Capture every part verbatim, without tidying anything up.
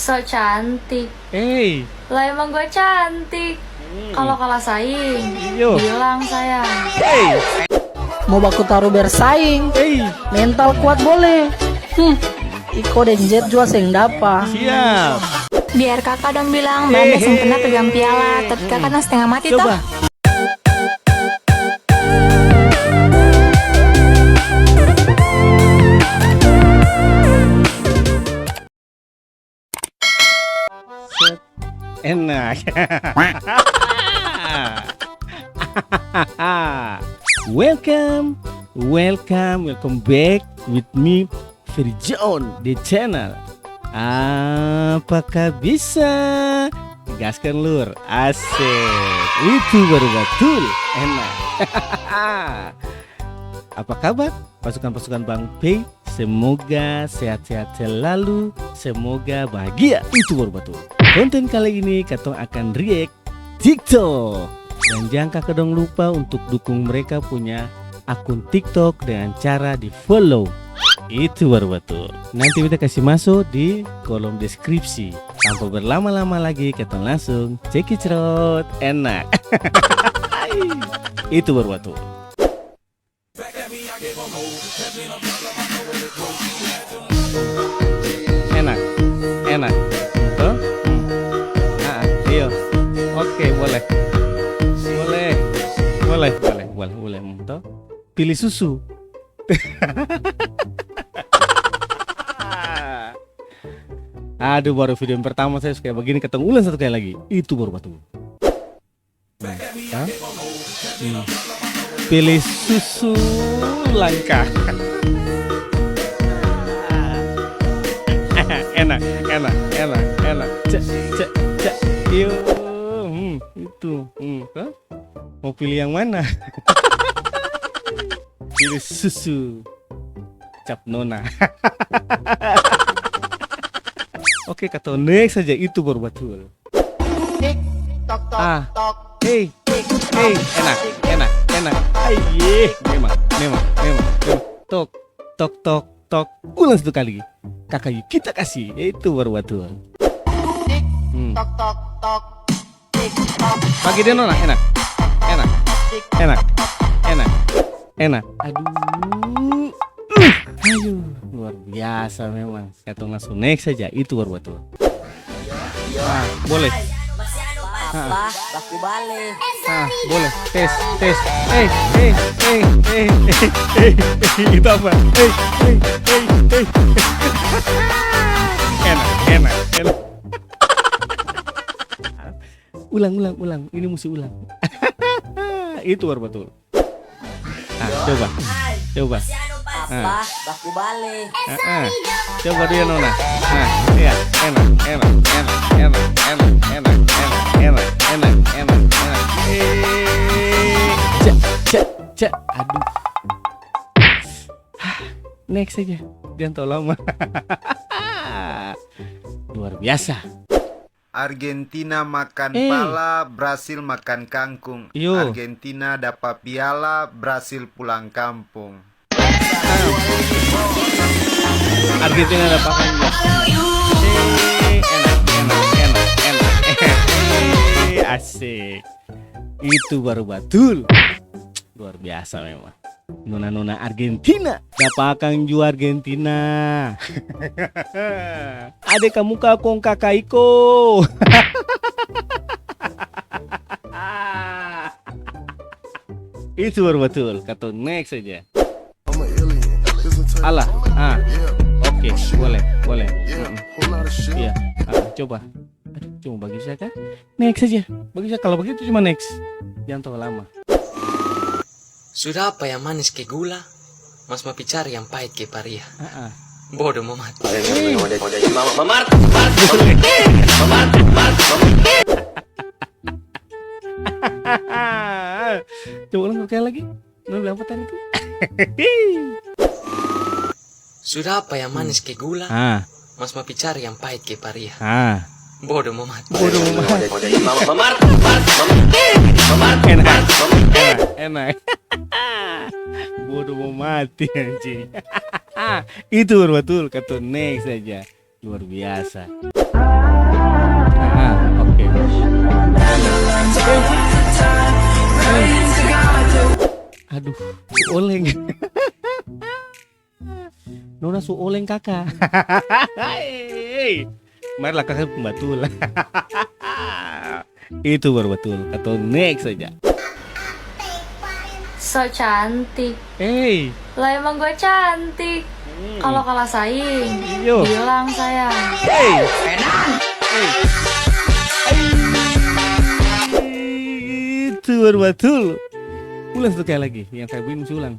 So cantik. Hei. Lah, emang gua cantik. Hmm. Kalau kalah saing, iyo, bilang sayang. Hei. Mau baku taruh bersaing. Hei. Mental kuat boleh. Hmm. Iko deng Jet jua seng dapa. Siap. Biar kakak dong bilang, Mbak Anda seng pernah pegang piala, tapi kakak dong setengah mati toh. Coba. Set. Enak. Welcome, welcome, welcome back with me, Firjaun, di channel Apakah Bisa. Gaskan, Lur. Asik. Itu baru batul. Enak. Apa kabar pasukan-pasukan Bang Pei? Semoga sehat-sehat selalu, semoga bahagia. Itu baru batul. Konten kali ini katong akan react TikTok. Dan jang kaka dong lupa untuk dukung mereka punya akun TikTok dengan cara di-follow. Itu baru batul. Nanti beta kasi maso di kolom deskripsi. Tanpa berlama-lama lagi, katong langsung cekicrot. Enak. Itu baru batul. Enak, enak. Toh? Hmm. Ah, iyo. Oke, boleh. Boleh. Boleh, boleh, boleh, boleh. Hmm, toh? Pilih susu. Aduh, baru video yang pertama saya suka begini, katong ulang satu kali lagi. Itu baru batul. Hah? Hmm. Pilih susu langka. Enak, enak, enak, enak. Cek, cek, cek. Iyo. Hmm, itu. Hmm, hah? Mau pilih yang mana? Pilih susu. Cap nona. Oke, katong next saja, itu baru batul. Tik, tok, tok, ah, tok. Hei, hei, enak, enak, enak. Aiye, memang, memang, memang, memang. Tok, tok, tok, tok. Ulang satu kali. Kaka Yukita kasi, itu baru batul. Tik, hmm, tok, tok, tok. Tik, tok. Bagi dia, Nona, enak, enak, enak, enak, enak. Aduh, aduh, luar biasa memang. Katong langsung next saja, itu baru batul. Ah, boleh. Ah. Apa? Baku bale. Ah, boleh. Tes, tes. Eh, eh, eh, eh, eh, eh, eh, itu apa? Eh, eh, eh, eh. Enak, enak, enak. Ulang, ulang, ulang. Ini musti ulang. Itu baru batul. Ah, coba. Coba. Ah. Apa? Baku bale. Ah, ah. Coba dia, Nona. Ah, iya. Enak, enak, enak. Eh, cek, cek, cek. Aduh. Next saja. Jangan terlalu lama. Luar biasa. Argentina makan pala, Brasil makan kangkung. Iyo. Argentina dapa piala, Brasil pulang kampung. Argentina dapa kangkung. Eh, enak, enak, enak, enak. Eh, asik. Itu baru batul. Luar biasa memang. Nona-nona Argentina. Dapa akang jua Argentina. Ade kamuka kong kaka iko. Itu baru batul. Katong next saja. Alah, ah. Oke, boleh, boleh. Mm-mm. Iya, ah, coba. Aduh, cuma bagitu saja kah? Next saja. Bagitu saja. Kalau begitu cuma next. Jangan terlalu lama. Sudah apa yang manis ke gula, mas mau pi cari yang pahit ke paria. Ah, ah. Bodoh mau mati. Coba ulang sekali lagi. Lu bilang apa tadi tuh? Sudah apa yang manis ke gula, ah, mas mau pi cari yang pahit ke paria. Ah. Bodoh mau mati. Bodoh mau mati. Enak, enak, enak. Bodoh mau mati, anjing. Itu baru batul, katong next saja. Luar biasa. Aduh, su oleng. Nona su oleng, kaka. Hei, marilah kaka pung batul. Itu baru batul. Katong next saja. So cantik. Hei. Lah, emang gua cantik. Hmm. Kalau kalah saing, iyo, bilang sayang. Hei. Hei. Itu baru batul. Ulang satu kali lagi, yang saya bikin ulang.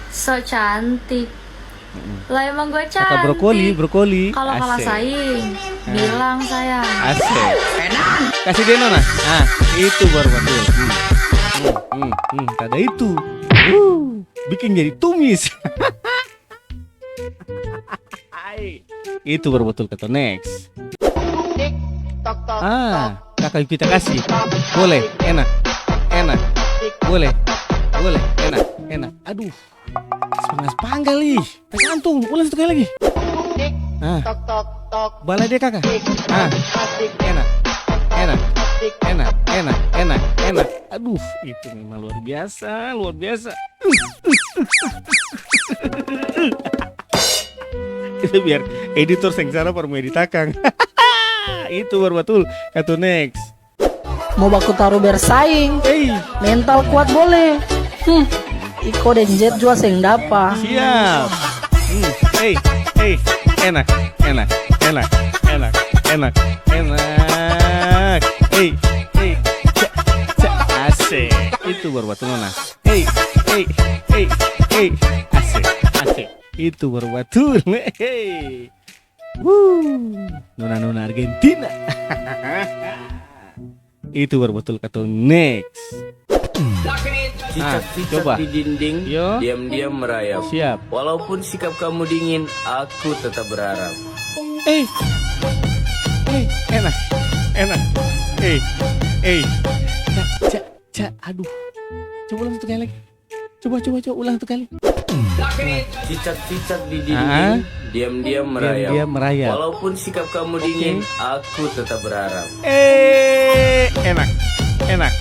So cantik. Mm-mm. Lah, emang gua cantik. Kata brokoli, brokoli. Kalau kalah saing, bilang sayang. Asik. Kasih dia, Nona. Ah, itu baru batul. Hmm. Hmm, hmm, hmm. Kada itu. Wuh, bikin jadi tumis. Itu baru batul kata next. Ah, kaka Yupita kasih. Boleh, enak, enak. Boleh, boleh, enak, enak. Aduh, panas panggal ih. Tergantung, ulang satu kali lagi. Ah, bala dia kaka. Ah, enak, enak, enak, enak, enak, enak. Aduh, itu memang luar biasa, luar biasa. Itu biar editor sengsara par mo edit akang. Itu baru batul. Katu next. Mo baku taru bersaing. Hei. Mental kuat boleh. Hmm. Iko deng Jet jua seng dapa. Siap. Hmm. Hei, hei. Enak, enak, enak, enak, enak, enak, enak. Hei, hei. Cak, cak. Asik. Itu baru batul, Nona. Hei, hei, hei, hei. Asik, asik. Itu baru batul. Hei. Wuh, nona-nona Argentina. Itu baru batul katong next. Ah, cicak-cicak coba. Di dinding, yo. Diam-diam merayap. Siap. Walaupun sikap kamu dingin, aku tetap berharap. Eh, eh, enak, enak. Eh, eh, cak, cak, cak, aduh. Coba ulang satu kali lagi. Coba, coba, coba, ulang satu kali. Cicak-cicak di dinding, ah, diam-diam merayap. Diam-diam merayap. Walaupun sikap kamu dingin, oke, aku tetap berharap. Eh, enak, enak,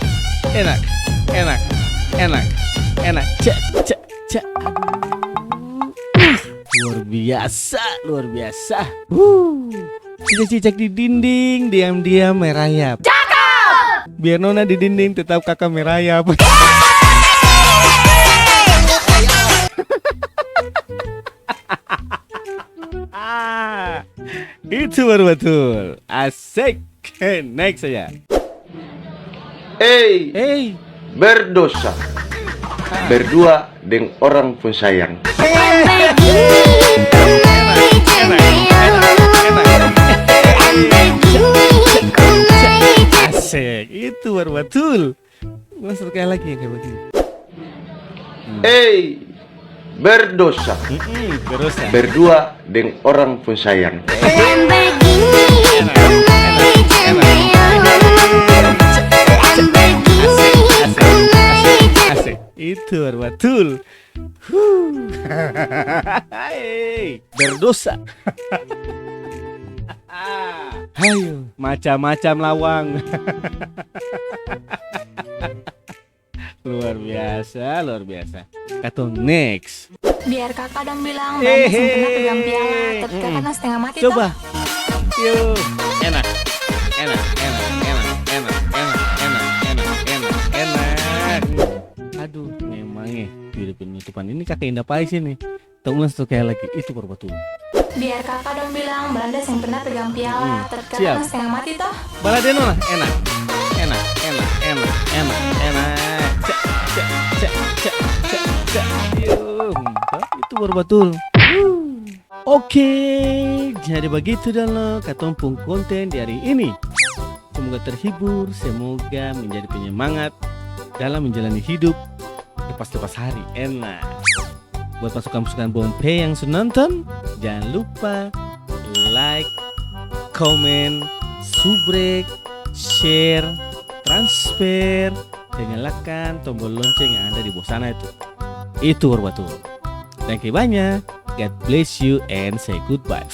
enak. Cek, cek, cek. Aduh. Luar biasa, luar biasa. Huh. Cicak-cicak di dinding, diam-diam merayap. Cakep! Biar nona di dinding, tetap kaka merayap. Ah, itu baru batul. Asik. Next saja. Ei, ei, berdosa. Berdua deng orang pung sayang. Asik, itu baru batul. Ulang satu kali lagi yang kayak begini. Hmm. Ei, berdosa. Mm-mm, berdosa. Berdua deng orang pung sayang. Enak, enak, enak, enak. Asik, asik, asik, asik. Itu baru batul. Huh. Hei, berdosa. Hayo, macam-macam lawang. Luar biasa, luar biasa. Katong next. Biar kaka dong bilang, Belanda seng pernah pegang piala, tapi kaka kan setengah mati toh. Coba. Yo. Enak. Enak, enak, enak, enak. Aduh, memang eh. Video penutupan ini kaka inda pais ini. Tong ulang satu kali lagi, itu baru batul. Biar kaka dong bilang, Belanda seng pernah pegang piala, tapi kaka kan setengah mati toh. Bala dia nona, enak. Enak, enak, enak, enak, enak. Cek, cek, cek, cek, cek, cek. Yo, itu baru batul. Oke, jadi bagitu dolo katong pung konten di hari ini. Semoga terhibur, semoga menjadi penyemangat dalam menjalani hidup lepas-lepas hari. Enak. Buat pasukan-pasukan Bompe yang su nonton, jangan lupa like, komen, subrek, share, transfer, dan nyalakan tombol lonceng yang ada di bawah sana itu. Itu baru batul. Thank you banyak. God bless you and say goodbye.